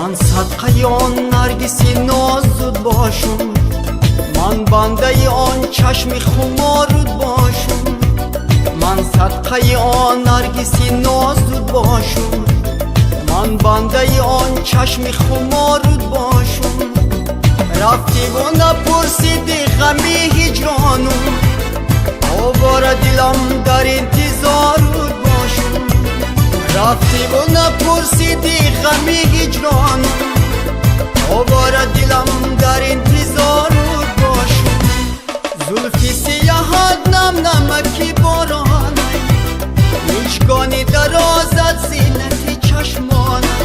Ман садқаи он наргиси нозуд бошум, ман бандаи он чашми хуморуд бошум. Ман садқаи он наргиси нозуд бошум, ман бандаи он чашми хуморуд бошум. Рафтиву напурсиди ғами ҳиҷронум, овора дилам дар интизоруд бошум. Рафтиву напурсиди ғами ҳиҷронум, овора дилам дар интизоруд бошум. Зулфи сияҳат нам намаки боронай, мижгони дарозат зинати чашмонай.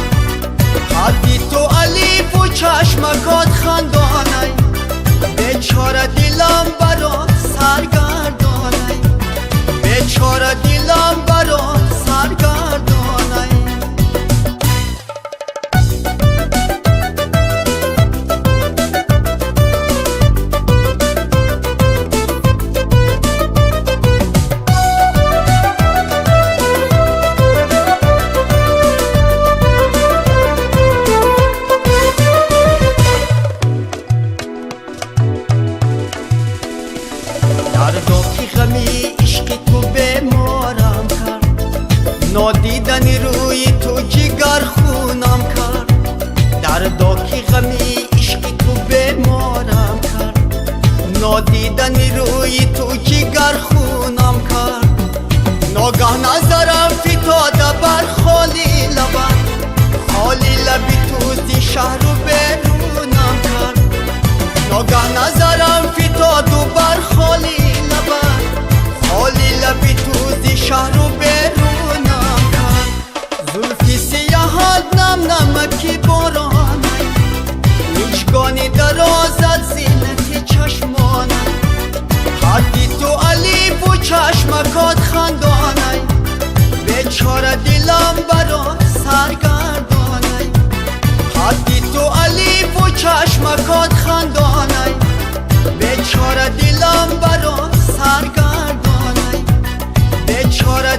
Қадди ту алифу чашмакот хандонай, бечора дилам барот саргардонай, бечора дилам барот саргардонай. Дардо ки ғами ишқи ту беморам кард, нодидани рӯи ту ҷигар хунам кард. Дардо ки ғами ишқи ту беморам кард, нодидани рӯи ту ҷигар хунам кард. Ногаҳ назарам фитода бар холи лабат, холи лаби ту зи шаҳру берунам кард. Ногаҳ назарам фитоду бар холи лабат, холи лаби ту зи шаҳру берунам кард. Зулфи сияҳат нам намаки боронай, мижгони дарозат зинати чашмонай. Қадди ту алифу чашмакот хандонай, бечора дилам барот саргардонай. Қадди ту алифу чашмакот хандонай, бечора дилам барот саргардонай, бечора.